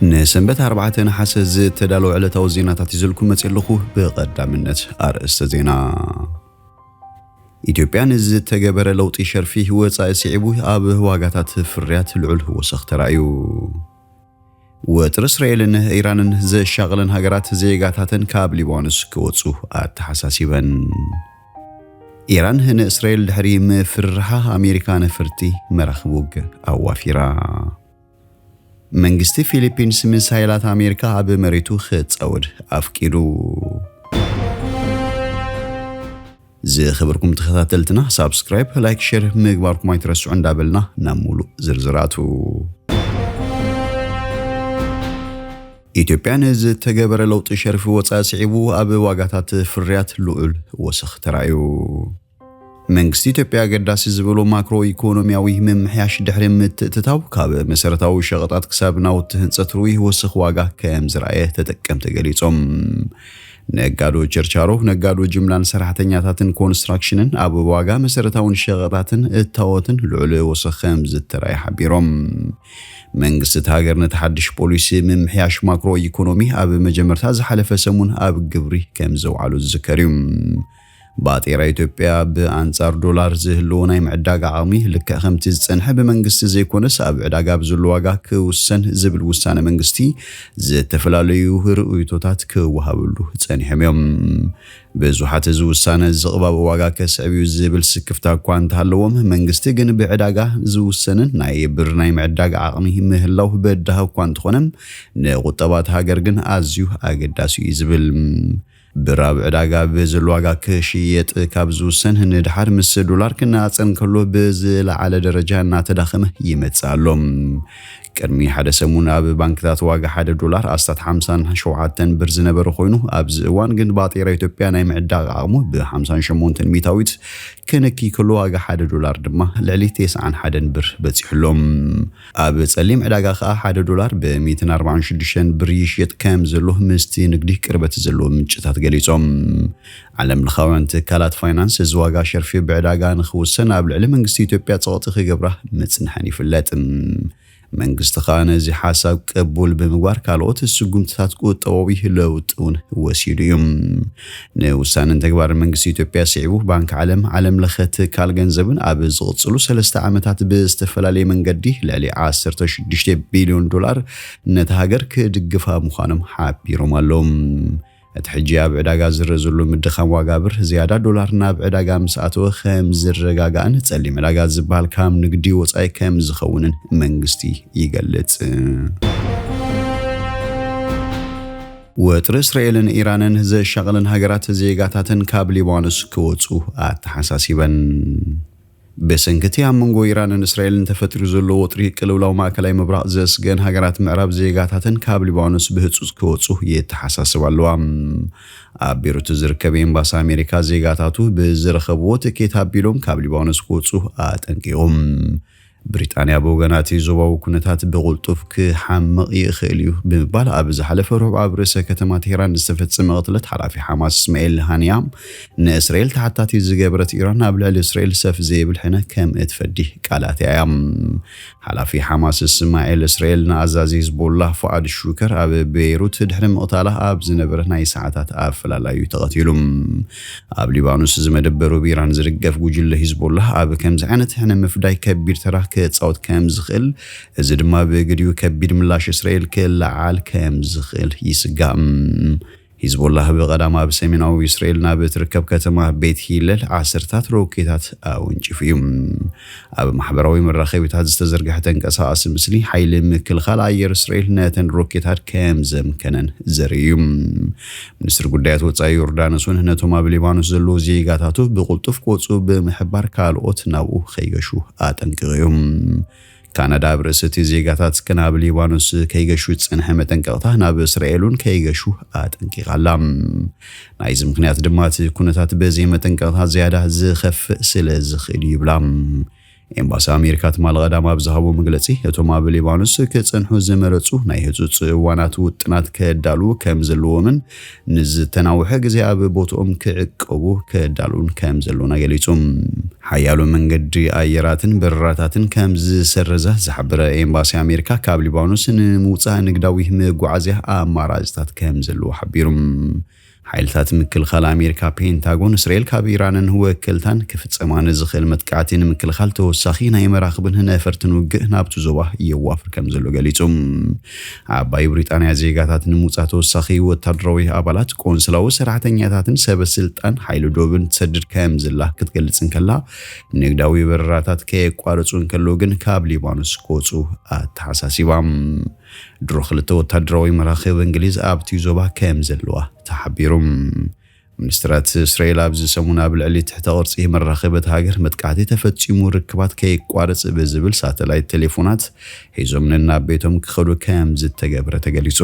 ንሰንበት ኣርባዕተ ነሓሰ ዝተዳለወ ዕለታዊ ዜናታት ይዘልኩም መፅእ ኣለኹ። ብቐዳምነት ኣርእስተ ዜና። ኢትዮጵያ ንዝተገበረ ለውጢ ሸርፊ ወፃኢ ስዒቡ ኣብ ዋጋታት ፍርያት ልዑል ወሰኽ ተራእዩ። ወጥሪ እስራኤልን ኢራንን ዘሻቕለን ሃገራት ዜጋታተን ካብ ሊባኖስ ክወፁ ኣተሓሳሲበን። ኢራን ንእስራኤል ድሕሪ ምፍርራሓ ኣሜሪካ ነፈርቲ መራኽብ ውግእ ኣዋፊራ። መንግስቲ ፊሊፒንስ ሚሳይላት ኣሜሪካ ኣብ መሬቱ ክጻወድ ኣፍቂዱ። ዝኸበርኩም ተኸታተልትና ሳብስክራይብ፣ ላይክ፣ ሼር ምግባርኩም ኣይትረስዑ እንዳበልና ናብ ሙሉእ ዝርዝራቱ። ኢትዮጵያ ንዝተገበረ ለውጢ ሸርፊ ወፃኢ ስዒቡ ኣብ ዋጋታት ፍርያት ልዑል ወሰኽ ተራእዩ። መንግስቲ ኢትዮጵያ ኣገዳሲ ዝበሎ ማክሮ ኢኮኖሚያዊ ምምሕያሽ ድሕሪ ምትእትታው ካብ መሰረታዊ ሸቐጣት ክሳብ ናውቲ ህንፀት ርኡይ ወሰኽ ዋጋ ከም ዝረኣየ ተጠቀምቲ ገሊጾም። ነጋዶ ቸርቻሮ፣ ነጋዶ ጅምላን ሰራሕተኛታትን ኮንስትራክሽንን ኣብ ዋጋ መሰረታውን ሸቐጣትን እታወትን ልዑል ወሰኽ ከም ዝተራእየ ሓቢሮም። መንግስቲ እቲ ሃገር ነቲ ሓድሽ ፖሊሲ ምምሕያሽ ማክሮ ኢኮኖሚ ኣብ መጀመርታ ዝሓለፈ ሰሙን ኣብ ግብሪ ከም ዘውዓሉ ዝዝከር እዩ። ባጤራ ኢትዮጵያ ብኣንጻር ዶላር ዝህልዎ ናይ ምዕዳግ ዓቕሚ ልክዕ ከምቲ ዝጸንሐ ብመንግስቲ ዘይኮነስ ኣብ ዕዳጋ ብዘሎ ዋጋ ክውሰን ዝብል ውሳነ መንግስቲ ዝተፈላለዩ ርእይቶታት ክወሃበሉ ጸኒሖም እዮም። ብዙሓት እዚ ውሳነ ዝቕባብ ዋጋ ከስዕብ እዩ ዝብል ስክፍታ እኳ እንተሃለዎም፣ መንግስቲ ግን ብዕዳጋ ዝውሰንን ናይ ብር ናይ ምዕዳግ ዓቕሚ ምህላው በዳሂ እኳ እንተኾነ፣ ንቁጠባ እታ ሃገር ግን ኣዝዩ ኣገዳሲ እዩ ዝብል። ብር ኣብ ዕዳጋ ብዘሎ ዋጋ ክሽየጥ ካብ ዝውሰን ንድሓር ምስ ዶላር ክነጻጸር ከሎ ብዝለዓለ ደረጃ እናተዳኸመ ይመጽእ ኣሎ። ቅድሚ ሓደ ሰሙን ኣብ ባንክታት ዋጋ ሓደ ዶላር ኣስታት ሓምሳን ሸውዓተን ብር ዝነበረ ኮይኑ፣ ኣብዚ እዋን ግን ባጤራ ኢትዮጵያ ናይ ምዕዳግ ዓቕሙ ብ ሓምሳን ሸሞንተን ሚእታዊት ክንኪ ከሎ፣ ዋጋ ሓደ ዶላር ድማ ልዕሊ ተስዓን ሓደን ብር በጺሑ ኣሎ። ኣብ ጸሊም ዕዳጋ ከኣ ሓደ ዶላር ብ ሚእትን ኣርባዓን ሽዱሽተን ብር ይሽየጥ ከም ዘሎ ምስቲ ንግዲ ቅርበት ዘለዎም ምንጭታት ገሊጾም። ዓለም ለኻውያን ትካላት ፋይናንስ እዚ ዋጋ ሸርፊ ብዕዳጋ ንኽውሰን ኣብ ልዕሊ መንግስቲ ኢትዮጵያ ጸቕጢ ክገብራ ምጽንሐን ይፍለጥ። መንግስቲ ከኣ ነዚ ሓሳብ ቅቡል ብምግባር ካልኦት ስጉምትታት ቁጠባዊ ለውጢ እውን ወሲዱ እዩ። ንውሳነን ተግባርን መንግስቲ ኢትዮጵያ ስዒቡ ባንክ ዓለም፣ ዓለም ለኸ ትካል ገንዘብን ኣብ ዝቕጽሉ ሰለስተ ዓመታት ብዝተፈላለየ መንገዲ ልዕሊ ዓሰርተ ሽዱሽተ ቢልዮን ዶላር ነታ ሃገር ክድግፋ ምዃኖም ሓቢሮም ኣለዉ። እቲ ሕጂ ኣብ ዕዳጋ ዝረአ ዘሎ ምድኻም ዋጋ ብር፣ ዝያዳ ዶላር ናብ ዕዳጋ ምስ ኣተወ ከም ዝረጋጋእን ጸሊም ዕዳጋ ዝበሃል ካብ ንግዲ ወጻኢ ከም ዝኸውንን መንግስቲ ይገልጽ። ወጥሪ እስራኤልን ኢራንን ዘሻቕለን ሃገራት ዜጋታተን ካብ ሊባኖስ ክወጹ ኣተሓሳሲበን። ብሰንኪ እቲ ኣብ መንጎ ኢራንን እስራኤልን ተፈጢሩ ዘሎ ወጥሪ፣ ቅልውላው ማእከላይ ምብራቕ ዘስገን ሃገራት ምዕራብ ዜጋታተን ካብ ሊባኖስ ብህጹጽ ክወጹ የተሓሳስባ ኣለዋ። ኣብ ቤሩት ዝርከብ ኤምባሲ ኣሜሪካ ዜጋታቱ ብዝረኸብዎ ትኬት ኣቢሎም ካብ ሊባኖስ ክወጹ ኣጠንቂቑ። ብሪጣንያ ብወገና እቲ ዞባዊ ኩነታት ብቕልጡፍ ክሓምቕ ይኽእል እዩ ብምባል ኣብ ዝሓለፈ ረቡዕ ኣብ ርእሰ ከተማ ቴህራን ዝተፈጸመ ቅትለት ሓላፊ ሓማስ እስማኤል ሃንያ ንእስራኤል ተሓታቲ ዝገበረት ኢራን ኣብ ልዕሊ እስራኤል ሰፍ ዘይብል ሕነ ከም እትፈዲ ቃል ኣትያ እያ። ሓላፊ ሓማስ እስማኤል እስራኤል ንኣዛዚ ሂዝቦላህ ፉኣድ ሹከር ኣብ ቤይሩት ድሕሪ ምቕታላ ኣብ ዝነበረ ናይ ሰዓታት ኣፈላላዩ ተቐቲሉ። ኣብ ሊባኖስ ዝመደበሩ ብኢራን ዝድገፍ ጉጅለ ሂዝቦላህ ኣብ ከምዚ ዓይነት ሕነ ምፍዳይ ከቢድ ተራ ክጻወት ከም ዝኽእል፣ እዚ ድማ ብግዲኡ ከቢድ ምላሽ እስራኤል ክለዓል ከም ዝኽእል ይስጋእ። ሂዝቦላህ ብቐዳም ኣብ ሰሜናዊ እስራኤል ናብ እትርከብ ከተማ ቤት ሂለል ዓሰርታት ሮኬታት ኣወንጪፉ እዩ። ኣብ ማሕበራዊ መራኸቢታት ዝተዘርግሐ ተንቀሳቓሲ ምስሊ ሓይሊ ምክልኻል ኣየር እስራኤል ነተን ሮኬታት ከም ዘምከነን ዘርኢ እዩ። ሚኒስትሪ ጉዳያት ወጻኢ ዮርዳኖስ እውን ነቶም ኣብ ሊባኖስ ዘለዉ ዜጋታቱ ብቕልጡፍ ክወጹ ብምሕባር ካልኦት ናብኡ ከይገሹ ኣጠንቂቑ እዩ። ካናዳ ኣብ ርእሲ እቲ ዜጋታት ናብ ሊባኖስ ከይገሹ ዝጸንሐ መጠንቀቕታ ናብ እስራኤል እውን ከይገሹ ኣጠንቂቓ ኣላ። ናይዚ ምኽንያት ድማ እቲ ኩነታት በዚ መጠንቀቕታ ዝያዳ ዝኸፍእ ስለ ዝኽእል እዩ ይብላ። ኤምባሲ ኣሜሪካ ትማሊ ቀዳም ኣብ ዝሃቦ መግለጺ፣ እቶም ኣብ ሊባኖስ ክጸንሑ ዝመረጹ ናይ ህጹጽ እዋናት ውጥናት ከዳልዉ ከም ዘለዎምን ንዝተናውሐ ግዜ ኣብ ቦትኦም ክዕቀቡ ከዳልዉን ከም ዘለዎን ኣገሊጹ። ሓያሎ መንገዲ ኣየራትን በረራታትን ከም ዝሰረዛ ዝሓበረ ኤምባሲ ኣሜሪካ፣ ካብ ሊባኖስ ንምውጻእ ንግዳዊ መጓዓዝያ ኣማራጽታት ከም ዘለዎ ሓቢሩ። ሓይልታት ምክልኻል ኣሜሪካ፣ ፔንታጎን፣ እስራኤል ካብ ኢራንን ወከልታን ክፍጸማ ንዝኽእል መጥቃዕቲ ንምክልኻል ተወሳኺ ናይ መራኽብን ነፈርትን ውግእ ናብቲ ዞባ የዋፍር ከም ዘሎ ገሊጹ። ዓባይ ብሪጣንያ ዜጋታት ንምውጻእ ተወሳኺ ወታደራዊ ኣባላት፣ ቆንስላዊ ሰራሕተኛታትን ሰበ ስልጣን ሓይሊ ዶብን ትሰድድ ከም ዘላ ክትገልጽ እንከላ፣ ንግዳዊ በረራታት ከየቋርጹ እንከለዉ ግን ካብ ሊባኖስ ክወጹ ኣተሓሳሲባ። ድሮ ክልተ ወታደራዊ መራኽብ እንግሊዝ ኣብቲ ዞባ ከም ዘለዋ ተሓቢሩ። ሚኒስትራት እስራኤል ኣብዚ ሰሙን ኣብ ልዕሊ ትሕተ ቅርጺ መራኽብ እታ ሃገር መጥቃዕቲ ተፈጺሙ፣ ርክባት ከይቋረጽ ብዝብል ሳተላይት ቴሌፎናት ሒዞም ነናብ ቤቶም ክኸዱ ከም ዝተገብረ ተገሊጹ።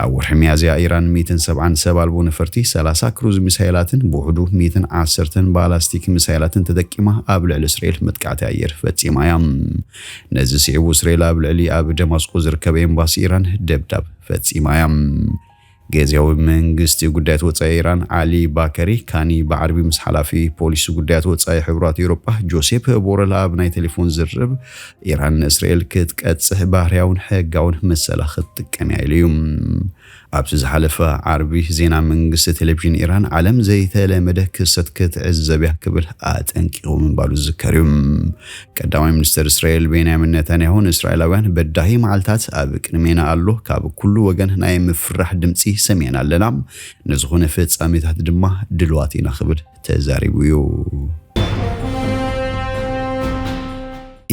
ኣብ ወርሒ ሚያዝያ፣ ኢራን ሚእትን ሰብዓን ሰብ ኣልቦ ነፈርቲ፣ ሰላሳ ክሩዝ ሚሳይላትን ብውሕዱ ሚእትን ዓሰርተን ባላስቲክ ሚሳይላትን ተጠቂማ ኣብ ልዕሊ እስራኤል መጥቃዕቲ ኣየር ፈጺማ እያ። ነዚ ስዒቡ፣ እስራኤል ኣብ ልዕሊ ኣብ ደማስቆ ዝርከብ ኤምባሲ ኢራን ደብዳብ ፈጺማ እያ። ግዝያዊ መንግስቲ ጉዳያት ወጻኢ ኢራን፣ ዓሊ ባከሪ ካኒ፣ ብዓርቢ ምስ ሓላፊ ፖሊሲ ጉዳያት ወጻኢ ሕቡራት ኤውሮጳ ጆሴፕ ቦረል ኣብ ናይ ቴሌፎን ዝርርብ፣ ኢራን ንእስራኤል ክትቀጽሕ ባህርያውን ሕጋውን መሰላ ክትጥቀም እያ ኢሉ እዩ። ኣብቲ ዝሓለፈ ዓርቢ፣ ዜና መንግስቲ ቴሌቪዥን ኢራን፣ ዓለም ዘይተለመደ ክስተት ክትዕዘብ እያ ክብል ኣጠንቂቑ ምንባሩ ዝዝከር እዩ። ቀዳማይ ሚኒስትር እስራኤል ቤንያሚን ነታንያሁ፣ ንእስራኤላውያን በዳሂ መዓልታት ኣብ ቅድሜና ኣሎ፣ ካብ ኩሉ ወገን ናይ ምፍራሕ ድምጺ ሰሚዕና ኣለና፣ ንዝኾነ ፍጻሜታት ድማ ድልዋት ኢና ክብል ተዛሪቡ እዩ።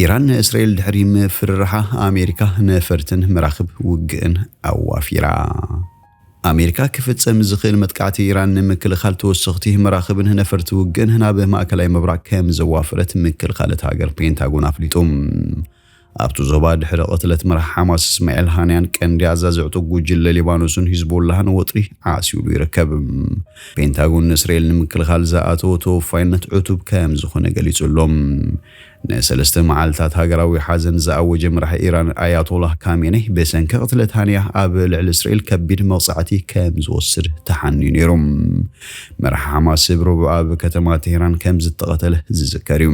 ኢራን ንእስራኤል ድሕሪ ምፍርራሓ፣ ኣሜሪካ ነፈርትን መራኽብ ውግእን ኣዋፊራ። ኣሜሪካ ክፍጸም ዝኽእል መጥቃዕቲ ኢራን ንምክልኻል ተወሰኽቲ መራኽብን ነፈርቲ ውግእን ናብ ማእከላይ ምብራቕ ከም ዘዋፈረት ምክልኻል እታ ሃገር ፔንታጎን ኣፍሊጡ። ኣብቲ ዞባ ድሕሪ ቅትለት መራሒ ሓማስ እስማኤል ሃንያን ቀንዲ ኣዛዚ ዕጡቕ ጉጅለ ሊባኖስን ሂዝቦላህን ወጥሪ ዓሲሉ ይርከብ። ፔንታጎን ንእስራኤል ንምክልኻል ዝኣተዎ ተወፋይነት ዕቱብ ከም ዝኾነ ገሊጹ ኣሎ። ንሰለስተ መዓልታት ሃገራዊ ሓዘን ዝኣወጀ መራሒ ኢራን ኣያቶላህ ካሜኔ፣ ብሰንኪ ቅትለት ሃንያ ኣብ ልዕሊ እስራኤል ከቢድ መቕጻዕቲ ከም ዝወስድ ተሓንዩ ነይሩ። መራሒ ሓማስ ብረቡዕ ኣብ ከተማ ቴህራን ከም ዝተቐተለ ዝዝከር እዩ።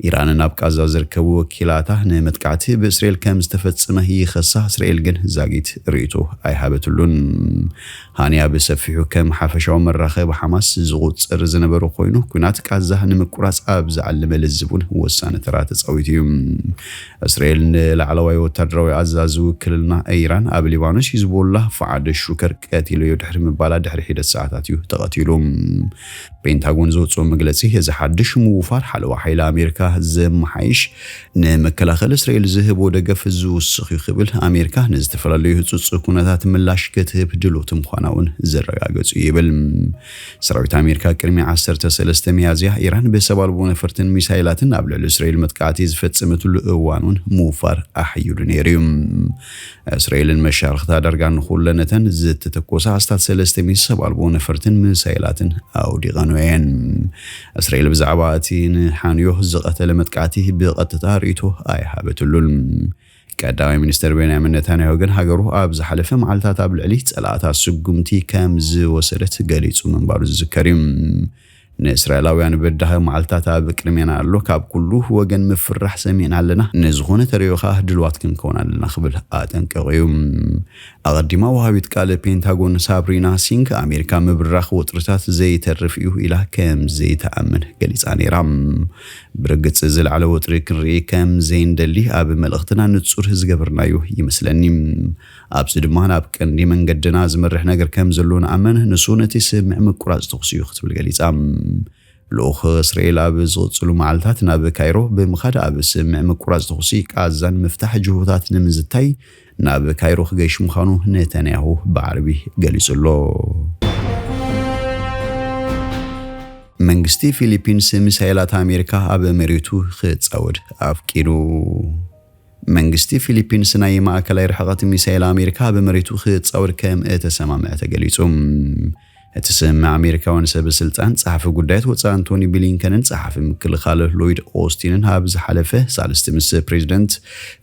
ኢራን ናብ ቃዛ ዝርከቡ ወኪላታ ንመጥቃዕቲ ብእስራኤል ከም ዝተፈጸመ ይኸሳ፣ እስራኤል ግን ዛጊት ርእይቶ ኣይሃበትሉን። ሃንያ ብሰፊሑ ከም ሓፈሻዊ መራኸቢ ሓማስ ዝቑጸር ዝነበረ ኮይኑ፣ ኲናት ቃዛ ንምቁራጽ ኣብ ዝዓለመ ልዝብ እውን ወሳኒ ተራ ተጻዊቱ እዩ። እስራኤል ንላዕለዋይ ወታደራዊ ኣዛዚ ውክልና ኢራን ኣብ ሊባኖስ ሂዝቦላ፣ ፋዓድ ሹከር ቀቲለዮ ድሕሪ ምባላ፣ ድሕሪ ሒደት ሰዓታት እዩ ተቐቲሉ። ፔንታጎን ዘውፅኦ መግለፂ፣ እዚ ሓድሽ ምውፋር ሓለዋ ሓይሊ ኣሜሪካ ዘመሓይሽ፣ ንመከላኸሊ እስራኤል ዝህቦ ደገፍ ዝውስኽ እዩ ክብል፣ ኣሜሪካ ንዝተፈላለዩ ህፁፅ ኩነታት ምላሽ ክትህብ ድልውቲ ምዃና እውን ዘረጋገፁ እዩ ይብል። ሰራዊት ኣሜሪካ ቅድሚ ዓሰርተ ሰለስተ ሚያዝያ፣ ኢራን ብሰብ ኣልቦ ነፈርትን ሚሳይላትን ኣብ ልዕሊ እስራኤል መጥቃዕቲ ዝፈጸመትሉ እዋን እውን ምውፋር ኣሕይሉ ነይሩ እዩ። እስራኤልን መሻርኽታ ዳርጋ ንኹለን እተን ዝተተኮሳ ኣስታት ሰለስተ ሚእቲ ሰብ ኣልቦ ነፈርትን ሚሳይላትን ኣውዲቐን እየን። እስራኤል ብዛዕባ እቲ ንሓንዮ ዝቐተለ መጥቃዕቲ ብቐጥታ ርእይቶ ኣይሃበትሉን። ቀዳማይ ሚኒስትር ቤንያሚን ነታንያሁ ግን፣ ሃገሩ ኣብ ዝሓለፈ መዓልታት ኣብ ልዕሊ ጸላእታ ስጉምቲ ከም ዝወሰደት ገሊጹ ምንባሩ ዝዝከር እዩ። ንእስራኤላውያን በዳሂ መዓልታት ኣብ ቅድሜና ኣሎ፣ ካብ ኩሉ ወገን ምፍራሕ ሰሚዕና ኣለና፣ ንዝኾነ ተርእዮ ከኣ ድልዋት ክንከውን ኣለና ክብል ኣጠንቀቑ እዩ። ኣቐዲማ ወሃቢት ቃል ፔንታጎን ሳብሪና ሲንግ፣ ኣሜሪካ ምብራኽ ወጥርታት ዘይተርፍ እዩ ኢላ ከም ዘይትኣምን ገሊጻ ነይራ። ብርግጽ ዝለዓለ ወጥሪ ክንርኢ ከም ዘይንደሊ ኣብ መልእኽትና ንጹር ዝገበርናዮ ይመስለኒ። ኣብዚ ድማ ናብ ቀንዲ መንገድና ዝመርሕ ነገር ከም ዘሎ ንኣምን፣ ንሱ ነቲ ስምዕ ምቁራጽ ተኹሲ እዩ ክትብል ገሊጻ። ልኡኽ እስራኤል ኣብ ዝቕጽሉ መዓልታት ናብ ካይሮ ብምኻድ፣ ኣብ ስምዕ ምቁራጽ ተኹሲ ቃዛን ምፍታሕ ጅሆታት ንምዝታይ ናብ ካይሮ ክገይሽ ምዃኑ ነታንያሁ ብዓርቢ ገሊጹ ኣሎ። መንግስቲ ፊሊፒንስ ሚሳይላት ኣሜሪካ ኣብ መሬቱ ክጻወድ ኣፍቂዱ። መንግስቲ ፊሊፒንስ ናይ ማእከላይ ርሕቐት ሚሳይል ኣሜሪካ ኣብ መሬቱ ክጻወድ ከም እተሰማምዐ ተገሊጹ። እቲ ስምምዕ ኣሜሪካውያን ሰብ ስልጣን ጸሓፊ ጉዳያት ወጻኢ ኣንቶኒ ብሊንከንን ጸሓፊ ምክልኻል ሎይድ ኦስቲንን ኣብ ዝሓለፈ ሳልስቲ ምስ ፕሬዚደንት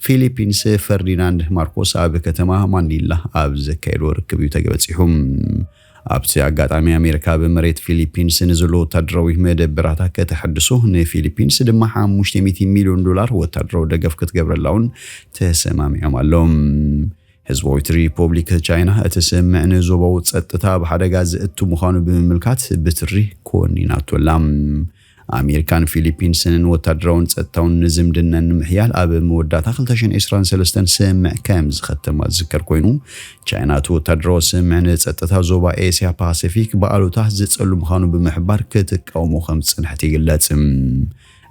ፊሊፒንስ ፈርዲናንድ ማርኮስ ኣብ ከተማ ማኒላ ኣብ ዘካየድዎ ርክብ እዩ ተበጺሑ። ኣብቲ ኣጋጣሚ ኣሜሪካ ኣብ መሬት ፊሊፒንስ ንዘሎ ወታደራዊ መደበራታ ከተሐድሶ ንፊሊፒንስ ድማ ሓሙሽተ ሚእቲ ሚልዮን ዶላር ወታደራዊ ደገፍ ክትገብረላ እውን ተሰማሚዖም ኣለዉ። ህዝባዊት ሪፖብሊክ ቻይና እቲ ስምምዕ ንዞባዊ ጸጥታ ኣብ ሓደጋ ዘእቱ ምዃኑ ብምምልካት ብትሪ ኮኒናቶ ኣላ። ኣሜሪካን ፊሊፒንስን ወታደራውን ጸጥታውን ዝምድነን ንምሕያል ኣብ መወዳእታ ክልተ ሽሕን ዕስራን ሰለስተን ስምምዕ ከም ዝኸተማ ዝዝከር ኮይኑ፣ ቻይና እቲ ወታደራዊ ስምምዕ ንጸጥታ ዞባ ኤስያ ፓሲፊክ ብኣሉታ ዝጸሉ ምዃኑ ብምሕባር ክትቃወሞ ከም ዝጸንሐት ይግለጽ።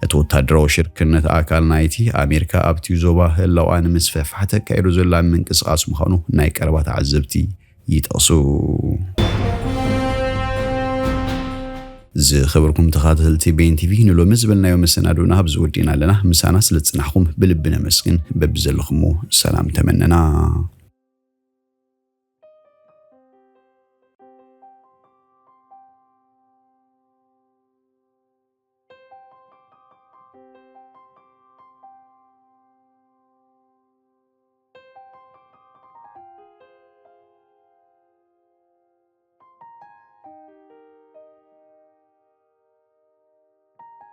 እቲ ወታደራዊ ሽርክነት ኣካል ናይቲ ኣሜሪካ ኣብቲ ዞባ ህላውኣ ንምስፍሕፋሕ ተካይዶ ዘላ ምንቅስቓስ ምዃኑ ናይ ቀረባ ተዓዘብቲ ይጠቕሱ። ዝኸበርኩም ተኸታተልቲ ቤን ቲቪ፣ ንሎሚ ዝበልናዮ መሰናዶና ኣብዚ ወዲእና ኣለና። ምሳና ስለ ዝጸናሕኩም ብልቢ ነመስግን። በብዘለኹሞ ሰላም ተመነና።